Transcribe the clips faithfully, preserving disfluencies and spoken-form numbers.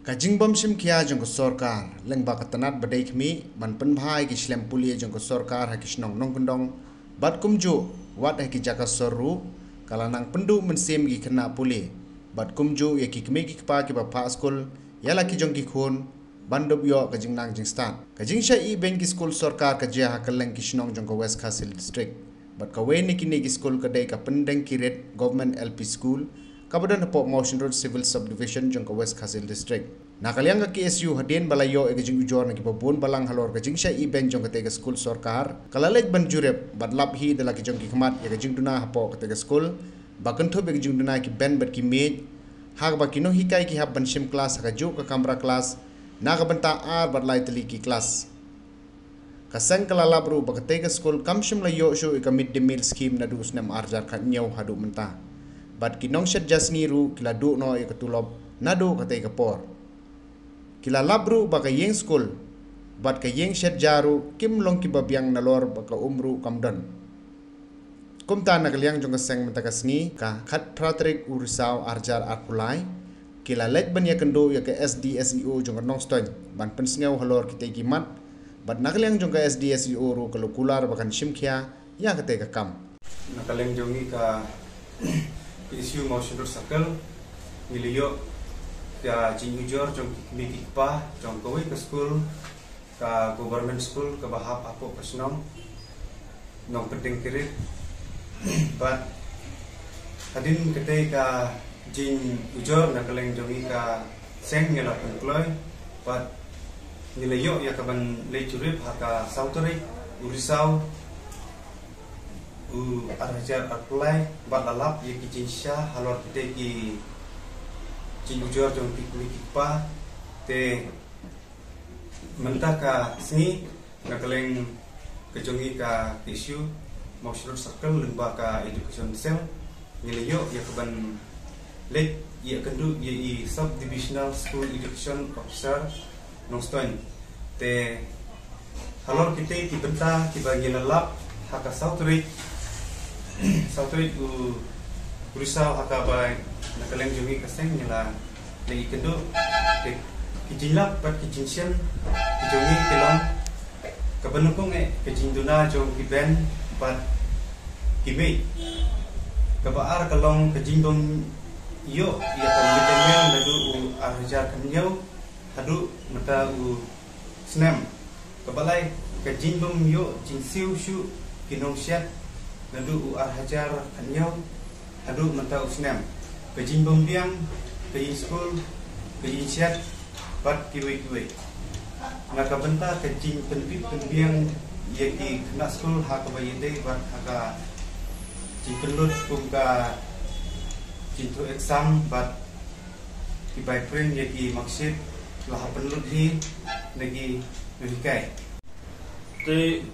Ka jingbym shim khia jong ka sorkar lyngba ka tnat ba dei khmih ban pynbha ïa ki shlem pule jong ka sorkar ha ki shnong nongkyndong bad kumjuh wat ha ki jaka sor ruh ka la nang pynduh mynsiem ïa ki khynnah pule bad kumjuh ïa ki kmie ki kpa kiba phah skul ïa la ki jong ki khun ban dup ïoh ka jingnang jingstad. Ka jingshah ïehbeiñ ki skul sorkar ka jia ha kylleng ki shnong jong ka West Khasi Hills District. Bad kawei na kine ki skul ka dei ka Pyndenkirit Government L P School, kaba don hapoh Mawshynrut Civil Subdivision jong ka West Khasi Hills District. Na ka liang ka K S U, hadien ba la ïoh ïa ka jingujor na kiba bun balang halor ka jingshah ïehbeiñ jong katei ka skul sorkar, ka la leit ban jurip bad lap hi da la ki jong ki khmat ïa ka jingduna hapoh katei ka skul, ba kynthup ïa ka jingduna ki bench bad ki miej, ha kaba ki nonghikai ki hap ban shim klas ha kajuh ka kamra klas na ka bynta ar bad lai tylli ki klas. Ka seng ka la lap ruh ba katei ka skul kam shym la ïoh shuh ïa ka mid day meal scheme naduh u snem ar hajar khathynñiew haduh mynta. Bad ki nongshet ja sngi ruh ki la duh noh ïa ka tulop naduh katei ka por. Ki la lap ruh ba ka ïing skul bad ka ïing shet ja ruh kim long kiba biang nalor ba ka um ruh kam don. Kumta na ka liang jong ka seng mynta ka sngi, ka khatphra tarik u Risaw ar hajar arphew lai, ki la leit ban ïakynduh ïa ka S D S E O jong ka Nongstoiñ ban pynsngew halor kitei ki mat, bad na ka liang jong ka S D S E O ruh ka la kular ba kan shim khia ïa katei ka kam. Na ka liang jong ngi ka K S U Mawshynrut Circle, ngi la ïoh ka jingujor jong ki kmie ki kpa jong kawei ka skul, ka government school kaba hap hapoh ka shnong Nongpyndengkirit. Bad hadien katei ka jingujor na ka liang jong ngi ka seng ngi la pynkloi bad ngi la ïoh ïa ka ban leit jurip ha ka saw tarik u Risaw u ar hajar arphew lai bad la lap ïa ki jingshah halor kitei ki jingujor jong ki kmie ki kpa. Te mynta ka sngi na ka liang ka jong ngi ka K S U Mawshynrut Circle lyngba ka Education Cell, ngi la ïoh ïa ka ban leit ïakynduh ïa i Sub Divisional School Education Officer Nongstoiñ. Te halor kitei ki bynta kiba ngi la lap ha ka saw tarik, saw tarik u Risaw ha kaba na ka liang jong ngi ka seng ngi la leit ïakynduh. Te ki jinglap bad ki jingshem ki jong ngi ki long kaba nyngkong eh ka jingduna jong ki bench bad ki miej. Kaba ar ka long ka jingbym ïoh ïa ka mid day meal naduh u ar hajar khathynñiew haduh mynta u snem. Kaba lai ka jingbym ïoh jingsiew shuh ki nongshet naduh u ar hajar khathynñiew haduh mynta u snem. Ka jingbym biang ka ïing skul, ka ïing shet bad kiwei kiwei. Na ka bynta ka jingpynbit pynbiang ïa ki khynnah skul ha kaba ïadei bad ha ka jingpynlut kum ka jingthoh exam bad ki bai print ïa ki marksheet la hap pynlut hi na ki nonghikai. Te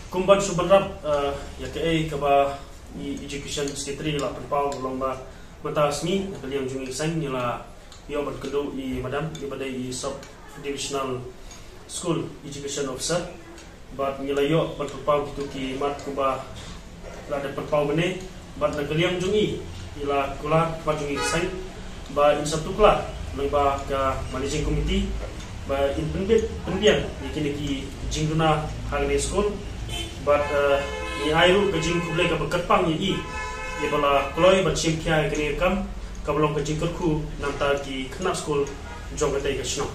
kumban shu bynrap, eh, ïa kaei kaba i Education Secretary la pynpaw, long ba mynta sngi na ka liang jong ngi ka seng ngi la ïoh ban kynduh i madam iba dei i Sub Divisional School Education Officer. Bad ngi la ïoh ban pynpaw kito ki mat kiba la dep pynpaw mynne. Bad na ka liang jong ngi, i la kular bad jong ngi ka seng ba in sa tuklar lyngba ka Managing Committee ba in pynbit pynbiang ïa kine ki jingduna ha kane ka skul. Bad, eh, ngi ai ruh ka jingkhublei kaba kyrpang ïa i, iba la kloi bad shim khia ïa kane ka kam kaba long ka jingkyrkhu na ka bynta ki khynnah skul jong katei ka shnong.